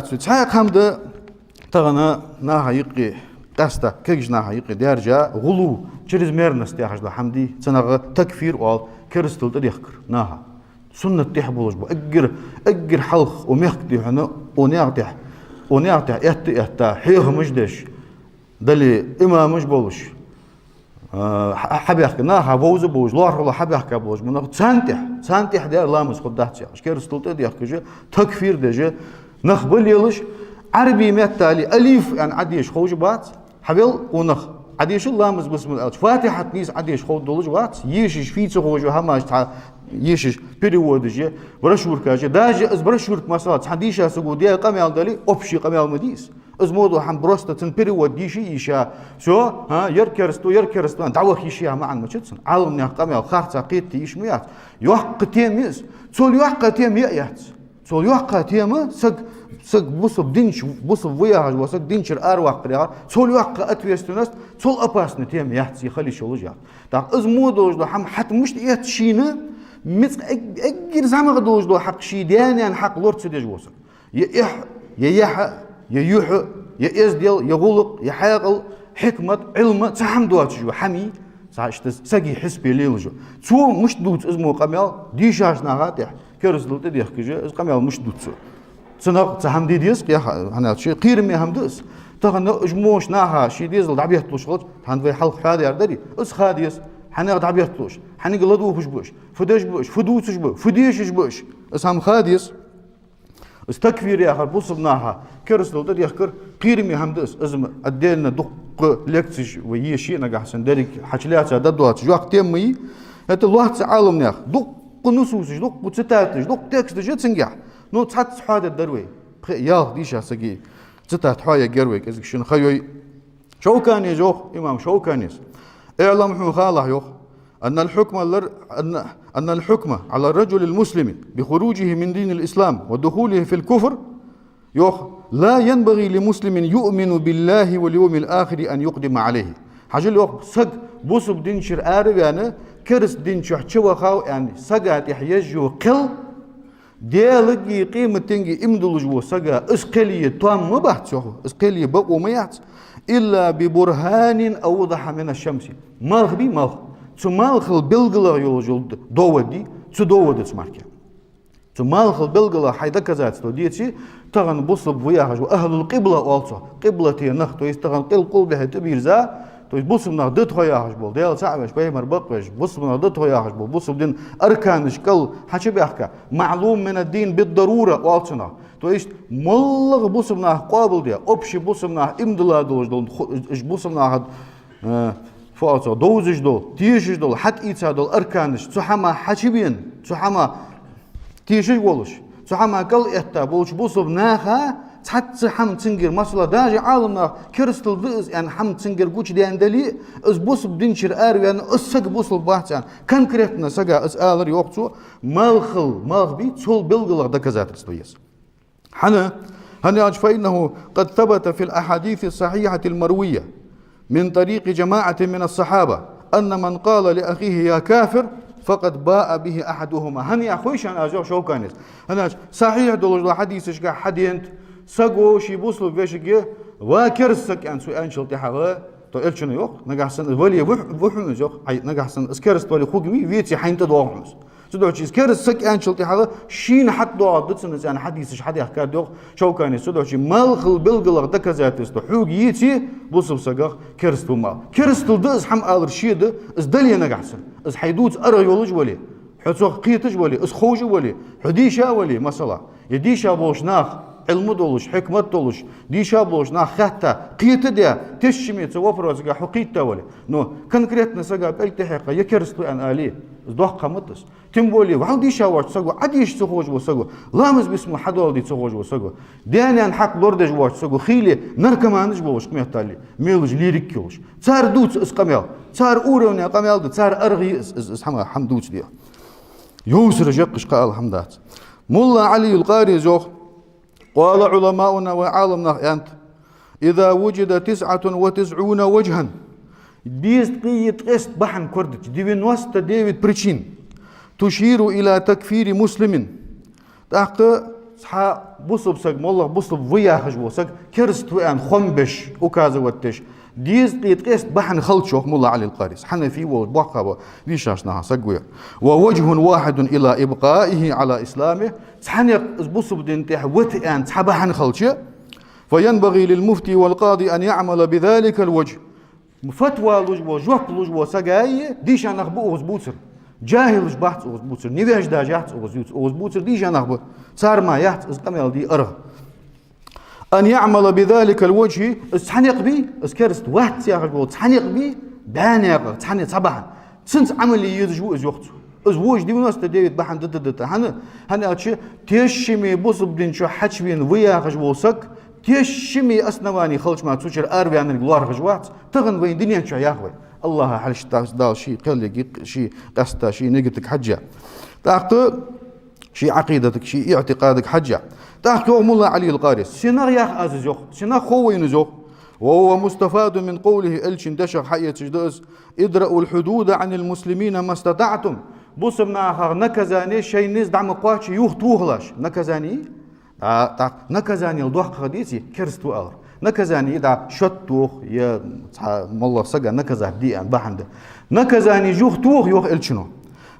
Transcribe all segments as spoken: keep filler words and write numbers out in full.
Цхьаькха хӀама да тахан наха юкъе, къаьстта кагий наха юкъе даьржа, гӀулув, чрезмерность яхаш дола хӀама да, цунах такфир оал, керастал тӀадехкар наха. Суннат тӀехьа болаш ба. Эггара, эггара хьалха укх мехка тӀа хьона, укх наькъа тӀа, укх наькъа тӀа этта, этта, хьехамаш деш, дале имамаш болаш, а, хьа-, хьабаьхка, наха вовза болаш, лоархӀалла хьабаьхка болаш ба нах, царна тӀехьа, царна тӀехьа даьр ламаз хургдац яхаш. Керастал тӀадехкаш, такфир деш нах ба лелаш, Ӏарбий меттала алиф аьнна Ӏодеша ховш бац, хьавел укх наха. Ӏодешал ламаз, бисмилла аьлча, фатихьат нийса Ӏодеша ховш долаш вац, ешаш фу ца ховш, хӀамаш цхьа ешаш переводаш, брошюркаш. Даже из брошюрка, масала, цхьан дийшача саго даь къамаьл дале, общий къамаьл ма дий из. Из мо дола хӀама просто цун перевод дийша, йийша. Всё, а, ер кераста, ер кераста, дӀаваха йиш я маӀан ма яц цун. Ӏаламнаьха къамаьл харца кхетаде йиш ма яц. Йоккха тема я из. Цул йоккха тема я а яц. Цул йоккха тема саг, саг бусалба дин чу, бусалба ва яхаш вола саг дин чура араваккхар яхар. Цул йоккха ответственность, цул опасна тема яц, е хила йиш йолаш яц. ТӀаккха из мо долаш дола хӀама хьатӀа мишта эц шийна, мицкъ эг-, эггара зӀамагӀа долаш дола хьакъ, ший даь-наьна хьакъ лора ца деш вола саг. Е эхь, е яхь, е юхь, е эздел, е гӀулакх, е хьаькъал, хьикмат, Ӏилма, цхьа хӀама доацаш ва, хӀама, цхьа иштта сага хьисапе лелаш ва. Цо мишта дувц из мо къамаьл дийшача наха тӀехьа, керастал тӀадехкаш, из къамаьл мишта дувц цо. Цунах цхьа хӀама де деза, яха, хӀана аьлча, кхераме хӀама да из. Тахан уж мо наха ший дезал дӀабетталуш хилча, хӀанз вай хьалха хьадаьр дарий, из ха деза, хьанах дӀабетталуш, хьанга ладувгӀаш ба уж, фу деш ба уж, фу дувцаш ба, фу дешаш ба уж, из хӀама ха деза. Из такфир яхар, бусалба наха керастал тӀадехкар, кхераме хӀама да из. Из ма отдельно дуккха лекцеш вай еше, нагахьа санна деррига хьачулаьца дӀадоацаш, йоккха тема я. ХӀаьта лоацца Ӏаламнаьха дуккха нусусаш, дуккха цитаташ, дуккха тексташ я цунгахьа. Ну, цхьацца хьоадергдар вай. Пхи-ялх дийшача сага цитат хьоаергьяр вай, кӀезига шун ха йой. Шавканес йоах, имам Шавканес: «اعلم», хьона халахь, йоах, «أن الحكم لر-، أن، أن الحكم على الرجل المسلم بخروجه من دين الإسلام ودخوله في الكفر، йоах, لا ينبغي لمسلم يؤمن بالله واليوم الآخر أن يقدم عليه». Хьажал, йоах, саг бусалба дин чура араваьнна, кераста дин чу чувахав аьнна, сага тӀехьа еш йола кхел, Даьлагеи къематденагеи иман долаш волча сага из кхел е тоам ма бац, йоах, из кхел е бокъо ма яц. «إلا ببرهان أوضح من الشمس». Малх бий, малх. Цу малхал белгалах йолаш йола довод дий, цу доводаца мара. Цу малхал белгалах хьай доказательство деце, тахан бусалба ва яхаш вола, ахӀлул къибла оал цох, къиблате нах, то есть тахан къил-, къулбехьа тӀабийрза, то есть бусалба нах да тхо яхаш бола, Даьла цаӀ веш, пайхамар бакъвеш, бусалба нах да тхо яхаш бола, бусалба дина арканаш кӀал хьачубаьхка, «معلوم من الدين بالضرورة» оал цунах. То есть моллагӀа бусалба наха къоабалдаь, общий бусалба наха иман дилла долаш дола, ху-, уж бусалба наха, э, фу оал цох, довзаш дола, тешаш дола, хьатӀаийца дола арканаш, цу хӀамах хьачубена, цу хӀамах тешаш волаш, цу хӀамах кӀал этта болча бусалба наха цхьацца хӀама цунгара, масала, даже Ӏаламнаха керастал да из аьнна хӀама цунгара гучадаьнна дале, из бусалба дин чура араваьнна, из саг бусалба вац аьнна, конкретно сага из алар, йоах цо, малхал малх бий, цул белгалах доказательство еза. ХӀана? ХӀана аьлча, «فإنه قد ثبت في الأحاديث الصحيحة المروية من طريق جماعة من الصحابة أن من قال لأخيه يا كافر فقد باء به أحدهما». ХӀана яхар хой шоана аз, йоах Шавканес? ХӀана аьлча, сахьихь долаш дола хьадисашка хьаденад, саго ший бусалба вешийга «ва кераста саг» аьнна цо аьнначул тӀехьагӀа, то элчано йоах, нагахьа санна вале ва хьо-, ва хьона из, йоах, хьай, нагахьа санна из кераста вале хургвий, веце хьайна тӀадоагӀа хьона из. Цудухьа из кераста саг аьнначул тӀехьагӀа шийна хьатӀадоагӀаргда цунна из аьнна хьадисаш хьадаьхкад, йоах Шавканес. Цудухьа малхал белгалах доказательство хьога еце, бусалба сагах кераста ва ма ала. Керастал да из хӀама алар ше да, из дале нагахьа санна, из хьай дувца аргӀа йолаш вале, хьо цох кхеташ вале, из ховш вале, хьо дийша вале, масала, е дийша болча наха, Ӏилма долаш, хьикмат долаш, дийша болча наха хаьтта, кхетадаь, тешаме цу вопросага хьо кхийтта вале. Но конкретно сага пӀелг тӀехьекха, я кераста ва аьнна але, из доккха хӀама да из. Тем более, вӀалла дийша воацача саго, Ӏодеша ца ховш вола саго, ламаз, бисмилла хьадоаладе ца ховш вола саго, даь-наьна хьакъ лорадеш воацача саго, хийла наркоманаш болаш, кхыметтел мелаш лирик йолаш. Цар дувц из къамаьл, цар уровне къамаьл да, цар аргӀа я из, из, из хӀама, хӀама дувцаде. Йовсараш яккхаш кхы ала хӀама дац. Мулла Ӏалий ал-Къарис йоах: «قال علماؤنا», вай Ӏаламнаха аьннад: «إذا وجد تسعة وتسعون وجها», дезткъеи ткъеста бахьан корадича, девяносто девять причин, «تشير إلى تكفير مسلم», тӀаккха Цхьа бусалба саг, моллагӀа бусалба ва яхаш вола саг, кераста ва аьнна хоам беш, указывать деш, дезткъеи ткъеста бахьан хилча, йоах Мулла Ӏали ал-Къарис, хьанафи волаш боккха ба, дийшача наха саг ва ер. ووجه واحد إلى إبقائه على إسلامه, цхьа никъ из бусалба дина тӀа вита аьнна цхьа бахьан хилча, فينبغي للمفتي والقاضي أن يعمل بذلك الوجه. Фатва луш вола, жоп луш вола саг а, дийша нах ба укхаза бувцар. ДжахӀилаш бац укхаза бувцар, невежа даже яц укхаза юц-, укхаза бувцар, дийша нах ба. Цар мара яц из къамаьл де аргӀа. أن يعمل بذلك الوجه, из цхьа никъ бий, из кераста вац яхаш вола цхьа никъ бий, бӀаь никъах цхьа ни-, цхьа бахьан. Цунца Ӏамал е езаш ва из, йоах цо. Из вож девяносто девять бахьан да, да, да, да. ХӀана, хӀана аьлча, тешаме бусалба дина чу хьачувена ва яхаш вола саг, тешаме основани хилча мара цу чура араваьннарг лоархӀаш вац, тахан вайна дунен чу, йоах вай. АллахӀа хьалхашка Дала ший кхел йига, ший къаьстта, ший нигатага хьежжа. ТӀаккха ший Ӏакъидатага, ший иӀтикъадага хьежжа. ТӀаккха йоах Мулла Ӏали ал-Къарис, сенах йоах аз из, йоах, сенах хов вайна из, йоах. وهو مستفاد من قوله, элчан дешах хьаэцаш да из: ادرأوا الحدود عن المسلمين ما استطعتم. Бусалба нахах наказани шоай низ дӀа ма кхоачча, юхатохалаш. Наказани? ДӀа, тӀаккха наказанел доккхагӀа деций, кераста ва алар. Наказани дӀа шод тоха, е цхьа моллагӀа сага наказать де аьнна бахьан да. Наказани юхатоха, йоах элчано.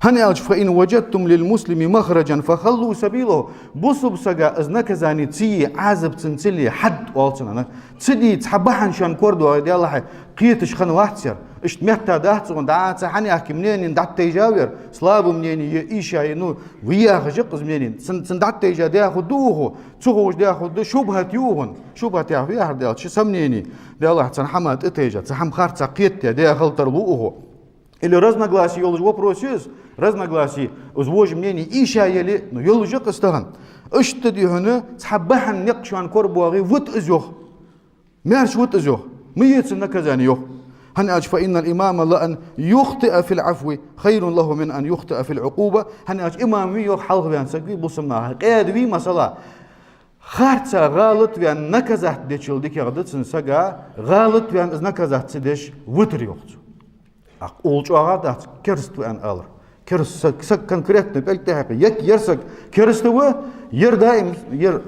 ХӀана аьлча, فإن وجدتم للمسلم مخرجا فخلوا سبيله. Бусалба сага из наказани ца е, Ӏазап цунна ца ле, хьад оал цунах, ца де цхьа бахьан шоана корадоагӀе, Даьллахьа, кхеташ хиннавац ер. Иштта метта дац цунна, дӀа цхьа хьанехки мнени дӀатӀатайжав ер, слабо мнени е иша е, ну, ва яхаш я-кх из мнени. Цун, цун дӀатӀатайжа даь хургда укхо, ца ховш даь хургда, шубхӀат я укхун. ШубхӀат яхар фу яхар да аьлча, сомнени. Даьллахьа, цхьан хӀаман тӀатайжа, цхьа хӀама харцахьа кхетаде даь хила тарлу укхо. Или разногласие йолаш вопрос я из, разногласие, из вож мнени иша яле, ну, йолаш я-кх из тахан. Иштта дий хьона, цхьа бахьан никъ шоана корадоагӀе, вита из, йоах. Маьрша вита из, йоах. Ма е цунна наказани, йоах. ХӀана аьлча, فإن الإمام لأن يخطئ في العفو خير له من أن يخطئ في العقوبة. ХӀана аьлча, имам вий, йоах, хьалхаваьнна саг вий, бусалба наха къаьда вий, масала, харцахьа гӀалат ваьнна наказать дечул дикагӀа да цунна сага, гӀалат ваьнна из наказать ца деш витар, йоах цо. ТӀаккха укхул чӀоагӀагӀа дац кераста ва аьнна алар. Кераста саг, саг конкретно пӀелг тӀехьакха, е-, ер саг кераста ва, ер даим, ер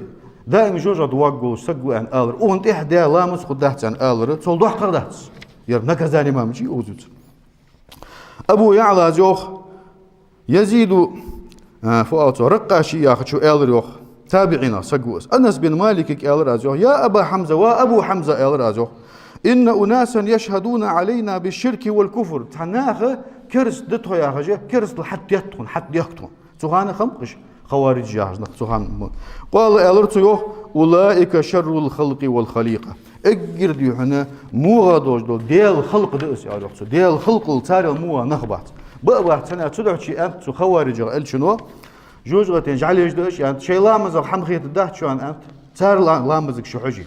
даим жожагӀате воагӀаш вола саг ва аьнна алар. Укхунна тӀехьа даь ламаз хургдац аьнна алар, цул доккхагӀа дац. Ер наказани ма мичай укхаза юц. Абу ЯӀлас йоах, Язиду, а, фу оал цох, Ракъаши яхачо аьлар, йоах, табиӀинех саг ва из. Анас бин Маликага аьлар аз, йоах: يا أبا حمزة, ва Абу Хьамза, аьлар аз, йоах, إن أناسا يشهدون علينا بالشرك والكفر. Цхьа наха кераста да тхо яхаш, керастал хьатӀадетт тхона, хьатӀадехк тхона. Цу хана хиннаб-кх уж, хаваридж яхаш нах цу хана ма-, قال, аьлар цо, йоах: أولئك شر الخلق والخليقة. Эггара дий хьона вогӀа долаш дола Даьла халкъ да из, аьлар, йоах цо. Даьла халкъал царел вогӀа нах бац. Ба а бац, хӀана аьлча цудухьа, аьннад цу хавариджех элчано, жожагӀатен жӀалеш да уж, аьннад, шоай ламазах хӀама хетаргдац шоана, аьннад, цар ла-, ламазага шо хьоже.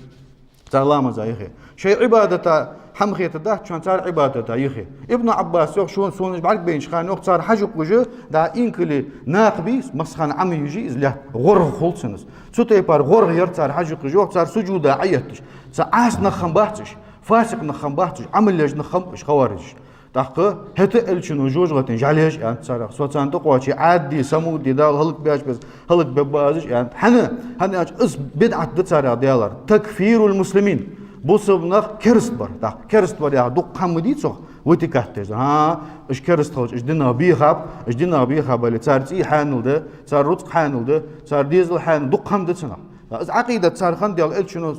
Цар ламаза юхе. Шоай Ӏибадата хӀама хетаргдац шоана цар Ӏибадата юхе. Ибн Ӏаббаса йоах, шоана, сона уж бӀаргабайнача хана, йоах, цар хьажа-кхувш, дӀа инкали накха бий, массахана Ӏомаювш из лаьтта, гӀоргӀа хул цунна из. Цу тайпара гӀоргӀа яр цар хьажа-кхувш, йоах, цар сужуда Ӏоетташ. Цу Ӏаса нах хиннабац уж, фасикъ нах хиннабац уж, Ӏамал еш нах хиннаб уж, хавариджаш. ТӀаккха хӀаьта элчано жожагӀатен жӀалеш, аьннад царех, со царна тӀакхоаче Ӏад де, Самуд де, Дала хӀалакбаьча беса хӀалакбергба аз уж, аьннад. ХӀана, хӀана аьлча из бидӀат да царех даьлар. تكفير المسلمين. Бусалба нах кераста бар. ТӀаккха кераста бар яхар дукха хӀама ма дий цох вытекать деш. ХӀа, уж кераста хилча, уж динах бехаб, уж динах бехаб аьле, цар цӀий хьанал да, цар рузкъа хьанал да, цар дезал хьанал, дукха хӀама да цунах. Из Ӏакъидат цар хиннад, Даьла элчано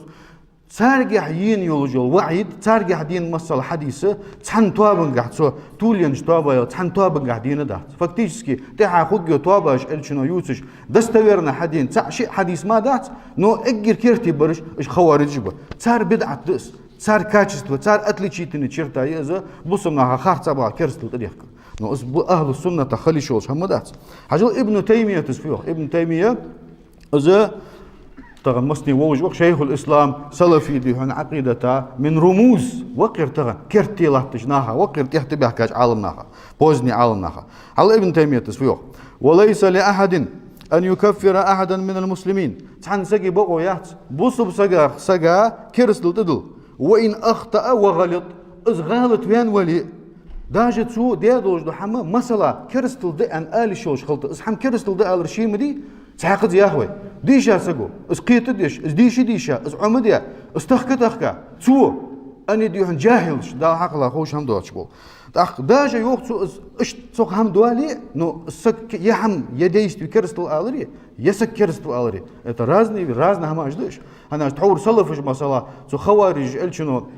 царгахьа енна йолаш йола ваӀид, царгахьа денна масала хьадис, цхьан тоабангахьа, цу туллача тоабаех цхьан тоабангахьа денна дац. Фактически, тӀехьа хургйола тоабаш элчано ювцаш, достоверно хьадена цаӀ-шиъ хьадис мара дац, но эггара керте бараш уж хавариджаш ба. Цар бидӀат да из, цар качество, цар отличительная черта я из, бусалба наха харцахьа бахьан керастал тӀадехкар. Но из бу-, ахӀлу суннатах хила йиш йолаш хӀама дац. Хьажал, Ибн Таймиятас фу йоах. Ибн Таймия из тахан массане вовзаш ва-кх, шайхул-ислам, салафий дий хьона Ӏакъидата, من رموز, воккхагӀа тахан, керте латтача наха, воккхагӀа тӀехьа тӀабаьхкача Ӏаламнаха, поздний Ӏаламнаха. Хьажал, Ибн Таймиятас фу йоах: وليس لأحد أن يكفر أحدا من المسلمين. Цхьан сага бокъо яц бусалба сага, сага керастал тӀадилла. وإن أخطأ وغلط. Из гӀалат ваьнна вале а, даже цо даь долаш дола хӀама, масала, керастал да аьнна ала йиш йолаш хилийта, из хӀама керастал да алар ше ма дий, Цхьаькхаза яхавой. Дийша саг ва. Из кхетадеш, из дийша дийша, из Ӏомаде, из тахка тахка. Цо, ани духьал джахӀилаш, Дала хьакъала ховш хӀама доацаш бола. ТӀаккха даже йоах цо, из иштта цох хӀама доале, но саг ке-, е хӀама, е действие керастал аларе, е саг керастал аларе. Это разные, разные хӀамаш да уж. ХӀана аьлча тхьовра салафаш, масала, цу хаварижаш элчано,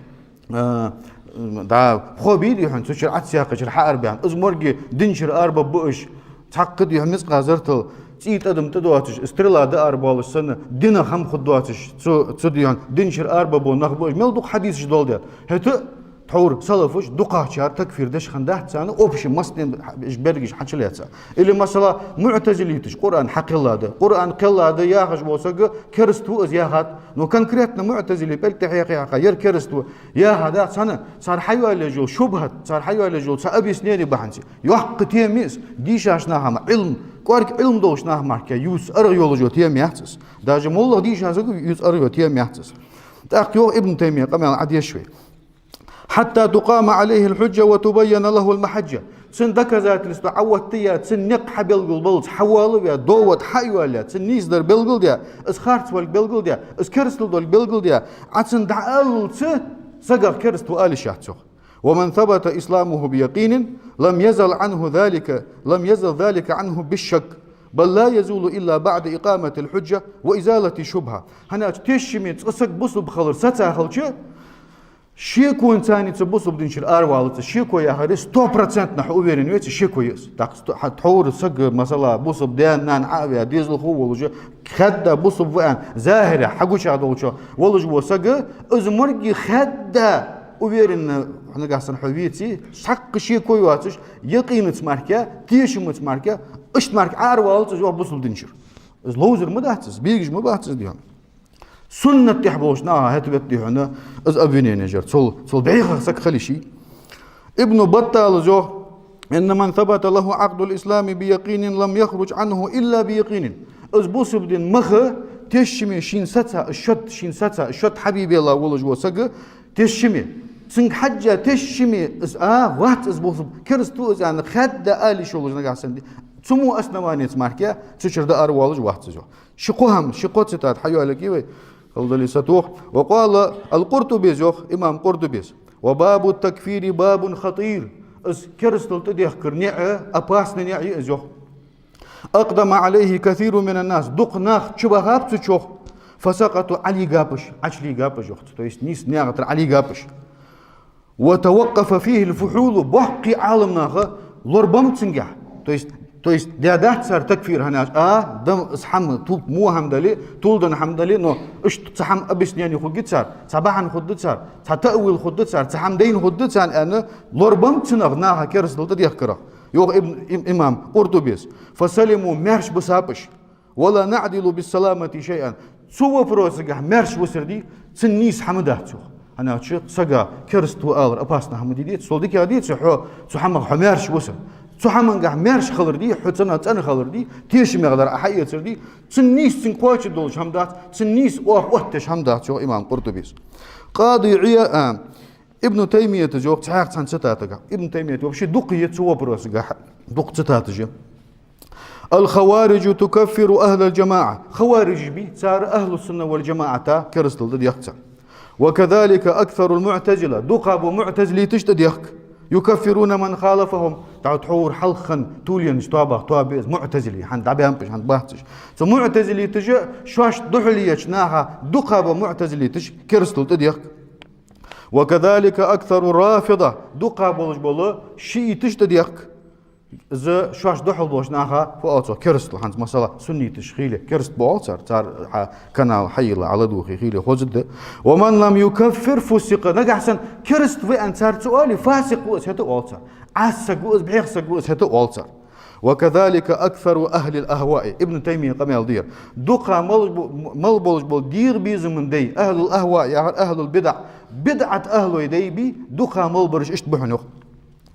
а, да, пхо бий духьал, цу чура Ӏац яьккхачура хьаарабаьнна. Из морги динчура арабаьб уж. Цхьаккха духьал мискъал зарратал цӀий тӀадам тӀадоацаш, стрела дӀаарабоалаш санна, динах хӀама хургдоацаш, цу, цу духьал динчура арабаьб нах ба уж. Мел дукха хьадисаш доаладаьд. ХӀаьта тхьовра салафаш дукхагӀчар такфир деш хиннадац царна, общий массанена уж берригаш хьачулаьца. Или, масала, муӀтазилиташ, Къуръан хьакхелла да. Къуръан кхелла да яхаш вола саг кераста ва из яхад. Но конкретно муӀтазили пӀелг тӀа хьекха-хьекха, ер кераста ва яхадац царна, цар хьайоалаеш йола шубхӀат, цар хьайоалаеш йола цхьа объяснени бахьанца. Йоккха тема я из, дийшача наха мара, Ӏилма, кӀоарга Ӏилма долча наха мара ювца аргӀа йолаш йола тема яц из. Даже моллагӀа дийша саг ювца аргӀа йола тема яц из. ТӀаккха йоах Ибн Таймия, къамаьл Ӏодеша вай. حتى تقام عليه الحجة وتبين له المحجة. Цун доказательство Ӏооттаяь, цун никъ хьабелгалбаллалца, хьавоалаваь, довод хьайоалаяь, цун нийсдар белгалдаь, из харцвалга белгалдаь, из керастал долга белгалдаь, Ӏа цунна дӀааллалца сагах кераста ва ала йиш яц йоах. ومن ثبت إسلامه بيقين لم يزل عنه ذلك، لم يزل ذلك عنه بالشك، بل لا يزول إلا بعد إقامة الحجة وإزالة الشبهة. ХӀана аьлча тешаме цкъа саг бусалба хилар сацахилча, шеконца цу бусалба динчура араваллалца, шеко яхар стопроцентно хьо уверен веце, шеко я из. ТӀаккха сто-, хьа тхьовра саг, масала, бусалба даь-нана Ӏо а ваь, дезалхо а волаш, хадда бусалба ва аьнна, захӀире хьагучадолча волаш вола саг, из морги хадда уверенно, нагахь санна хьо веце, цхьаккха шеко йоацаш, якъинаца мара, тешамца мара, иштта мара араваллалца из йоах бусалба динчура. Из ловзар ма дац из, бегаш ма бац из духьал. Суннат тӀа болча наха хӀаьта бетта духьал из обвинени яр. Цул, цул бӀехагӀа саг хила йиш я. Ибн Баттала йоах: إن من ثبت له عقد الإسلام بيقين لم يخرج عنه إلا بيقين. Из бусалба дина мах тешаме шийна саца, из шод шийна саца, из шод хьабийбелла волаш вола саг тешаме. Цунга хьежжа тешаме из, а, вац из бусалба, кераста ва из аьнна, хадда ала йиш йолаш нагахь санна. Цу мо основанеца мара, цу чура дӀаараваллалца вац из йоах. Ши-кхо хӀама, ши-кхо цитата хьайоалае вай, Аллах дале сатох. وقال القرطبي, йоах имам Къуртубес: وباب التكفير باب خطير. Из керастал тӀадехкара ниӀ, опасни ниӀ я из йоах. أقدم عليه كثير من الناس. Дукха нах чубахаб цу чу йоах. فسقطوا, Ӏолийгаб уж, Ӏочулийгаб уж йоах. То есть нийса наькъа тӀара Ӏолийгаб уж. وتوقف فيه الفحول, боккхий Ӏаламнаха лорабаьб цунгахь. То есть, то есть даьдац цар такфир, хӀана аьлча, а, дам из хӀама, ту-, во хӀама дале, тулденна хӀама дале, но иштта цхьа хӀама объяснени хургья цар, цхьа бахьан хургда цар, цхьа таъвил хургда цар, цхьа хӀама дайна хургда царна аьнна, лорабаьб цу наха, наха керастал тӀадехкарах. Йоах им-, им-, имам Къуртубес: فسلموا, маьрша бисаб уж. ولا نعدل بالسلامة شيئا. Цу вопросагахь маьрша висар дий, цун нийса хӀама дац йоах. ХӀана аьлча сага кераста ва алар опасни хӀама дий, деций? Цул дикагӀа деций хьо цу хӀамах хьо маьрша висар? Цу хӀамангахь маьрша хилар дий, хьо цунах цӀена хилар дий, тешаме гӀалар Ӏа хьаэцар дий, цун нийса цунга кхоачаш долаш хӀама дац, цун нийса оаха оттадеш хӀама дац йоах имам Къуртубес. Къади Ӏия-, а, Ибн Таймиятас йоах цхьаькха цхьан цитатагахь. Ибн Таймият вообще дукха я цу вопросагахь, дукха цитаташ я. الخوارج تكفر أهل الجماعة. Хаварижаш бий, цар أهل السنة والجماعة керастал тӀадехк цар. وكذلك أكثر المعتزلة. Дукха бола муӀтазилиташ тӀадехк. يكفرون من خالفهم. ТӀаккха тхьовра хьалха хинна толенача тоабах тоаба я из муӀтазили. ХӀанз дӀабаьннаб уж, хӀанз бац уж. Цу муӀтазилиташа шоашта духьале еча наха дукха бола муӀтазилиташ керастал тӀадехк. وكذلك أكثر الرافضة. Дукха болаш бола шииташ тӀадехк. Из шоашта духьал болча наха фу оал цох, керастал, хӀанз масала сунниташ хиле, кераста ба оал цар, цар хьа канал хьайилла, ӀоладувгӀе хиле, хоза да. ومن لم يكفر فسق. Нагахь санна кераста ва аьнна цар ца оале, фасикъ ва из, хӀаьта оал цар. Ӏаса саг ва из, бӀеха саг ва из, хӀаьта оал цар. وكذلك أكثر أهل الأهواء. Ибн Таймия къамаьл дир. Дукха мел бо-, мел болаш бола дегӀа безама дай, أهل الأهواء яхар أهل البدع. БидӀат ахӀлой дай бий, дукха мел бараш иштта ба хьона йоах.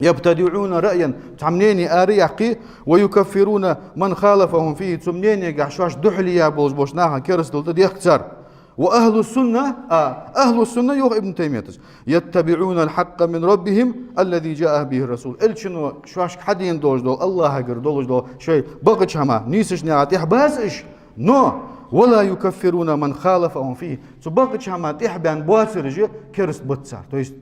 يبتدعون رأيا, цхьа мнени ара а яьккхе, ويكفرون من خالفهم فيه, цу мненегахь шоашта духьале болаш болча наха керастал тӀадехк цар. وأهل السنة, а, أهل السنة, йоах Ибн Таймиятас, يتبعون الحق من ربهم الذي جاء به الرسول. Элчано шоашка хьадена долаш дола, АллахӀагара долаш дола, шоай бакъача хӀаман, нийсача наькъа тӀехьа бац уж, но ولا يكفرون من خالفهم فيه. Цу бакъача хӀаман тӀехьа баьнна боацараш кераста бац цар. То есть,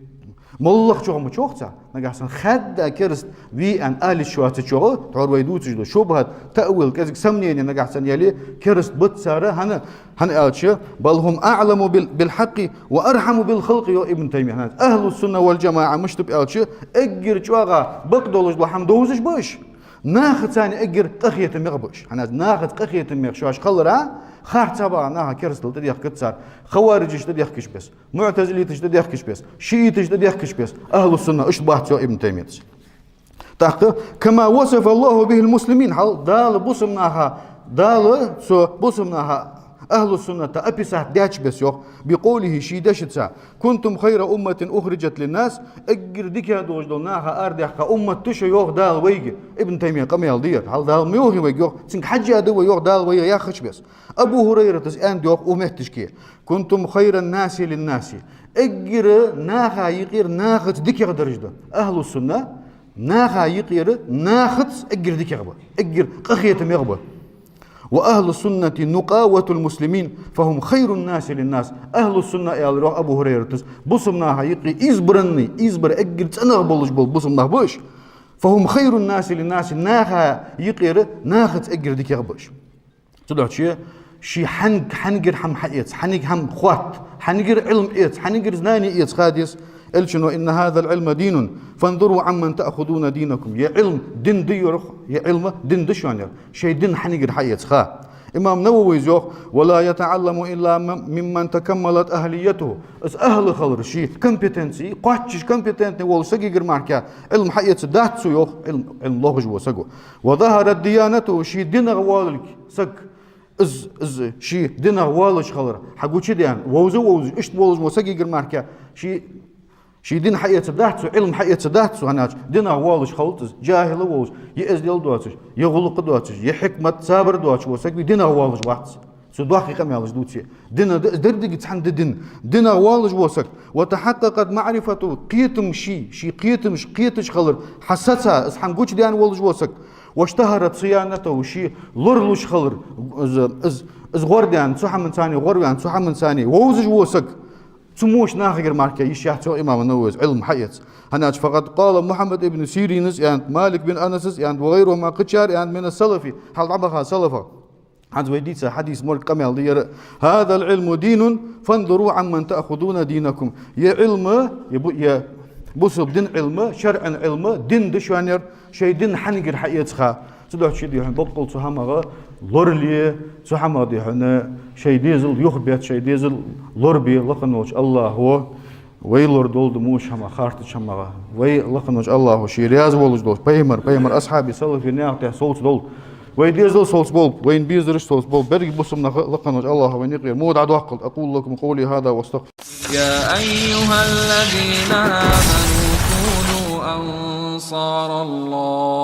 моллагӀчох ма чох цар, нагахьа санна хаьдда кераста вий аьнна алис шоаца чох, тхьовра вай дувцаш дола шубхӀат, таъвил, кӀезига сомнени нагахьа санна яле, кераста бац цар, хӀана, хӀана аьлча, بل هم أعلم بال-, بالحق وأرحم بالخلق, йоах Ибн Таймиятас. Ахьлу сунна вал джамаӀа мишта ба аьлча, эггара чӀоагӀа бакъ долаш дола хӀама довзаш ба уж. Нахаца эггара къахетамегӀа ба уж. ХӀана аьлча нахаца къахетамегӀа шоаш хиларах, харцахьа багӀа наха керастал тӀадехкац цар, хавариджашта тӀадехкача беса, муӀтазилиташта тӀадехкача беса, шиӀиташта тӀадехкача беса, ахьлу сунна иштта бац, йоах Ибн Таймиятас. ТӀаккха, كما وصف الله به المسلمين, хьал Дала бусалба наха, Дала цу бусалба наха, ахьлу сунната описать даьча беса, йоах, بقوله, ший дешаца: كنتم خير أمة أخرجت للناس, эггара дикагӀа долаш дола наха арадаьккха уммат да шо, йоах Дала вайга. Ибн Таймиятас къамаьл да ер. Хьал Дала ма йоахий вайга, йоах, цунга хьежжа да вай, йоах, Дала вайга яхача беса. Абу ХӀурайратас аьннад, йоах, укх метташка: كنتم خير الناس للناس. Эггара наха юкъера нахаца дикагӀа дараш да. Ахьлу сунна наха юкъера нахаца эггара дикагӀа ба, эггара къахетамегӀа ба. وأهل السنة نقاوة المسلمين، فهم خير الناس للناس. Ахьлу сунна, аьлар, йоах, Абу ХӀурайратас, бусалба наха юкъе избранный, избар эггара цӀенагӀа болаш бола бусалба нах ба уж. فهم خير الناس للناس, наха юкъера нахаца эггара дикагӀа ба уж. Цудухьа ший хьанга, хьангара хӀама хьаэца, хьанга хӀама хотта, хьангара Ӏилма эца, хьангара знани эца ха деза. Элчано: إن هذا العلم دين، فانظروا عمن تأخذون دينكم. Ер Ӏилма дин да, йоах, ер Ӏилма дин да шоана, йоах. Шоай дин хьангара хьаэца ха. Имам Нававис йоах: ولا يتعلم إلا ممن تكملت أهليته. Из ахьлу хилар, ший компетенци кхоачаш, компетентный волча сагагара мара Ӏилма хьаэцаргдац цо, йоах, Ӏилма, Ӏилма лохаш вола саг. وظهرت ديانته, ший динах воаллалга саг, из, из ший динах воаллаш хилар хьагучадаьнна, вовза вовзаш, иштта волаш вола сагагара мара ший, ший дин хьаэцаргдац цо, Ӏилма хьаэцаргдац цо, хӀана аьлча динах воаллаш хилац из, джахӀил волаш, е эздел доацаш, е гӀулакх доацаш, е хьикмат, сабар доацаш вола саг вий динах воаллаш вац. Цу доккхий къамаьлаш дувце. Дин да, из деррига цхьана да дин. Динах воаллаш вола саг. وتحققت معرفته, кхетам ший, ший кхетамаш кхеташ хилар хьасаца, из хӀама гучадаьнна волаш вола саг. واشتهرت صيانته, ший лоралуш хилар, из, из, из гӀордаьнна, цу хӀаманца гӀорваьнна, цу хӀаманца вовзаш вола саг. Цу мо нахагара мара йиш яц, йоах имам Нававис, Ӏилма хьаэца. ХӀана аьлча, فقد قال محمد بن سيرين, аьннад, Малик бин Анас, аьннад, وغيرهما, кхычар, аьннад, من السلف, хьал дӀабаха салафах. ХӀанз вай дийца хьадис морг къамаьл да ер: هذا العلم دين، فانظروا عمن تأخذون دينكم. Ер Ӏилма, ер бу-, ер бусалба дина Ӏилма, шарӀан Ӏилма, дин да шоана ер, шоай дин хьангара хьаэца ха. Цудухьа шоай, дий хьона, боккъал цу хӀамах лорале, цу хӀамах, дий хьона, шоай дезал юхабетта, шоай дезал лорабе лакха волча АллахӀо вай лорадолда мо уж хӀама, харцача хӀамах. Вай лакха волча АллахӀо ше раьза волаш долча пайхамара, пайхамара асхьабий, салафий наькъа тӀа совцадолда. Вай дезал совцаболба, вайна безараш совцаболба, берригача бусалба наха лакха волча АллахӀо вайна юкъера во дӀадоаккхалда. أقول لكم قولي هذا وأستغفر. يا أيها الذين آمنوا كونوا أنصار الله.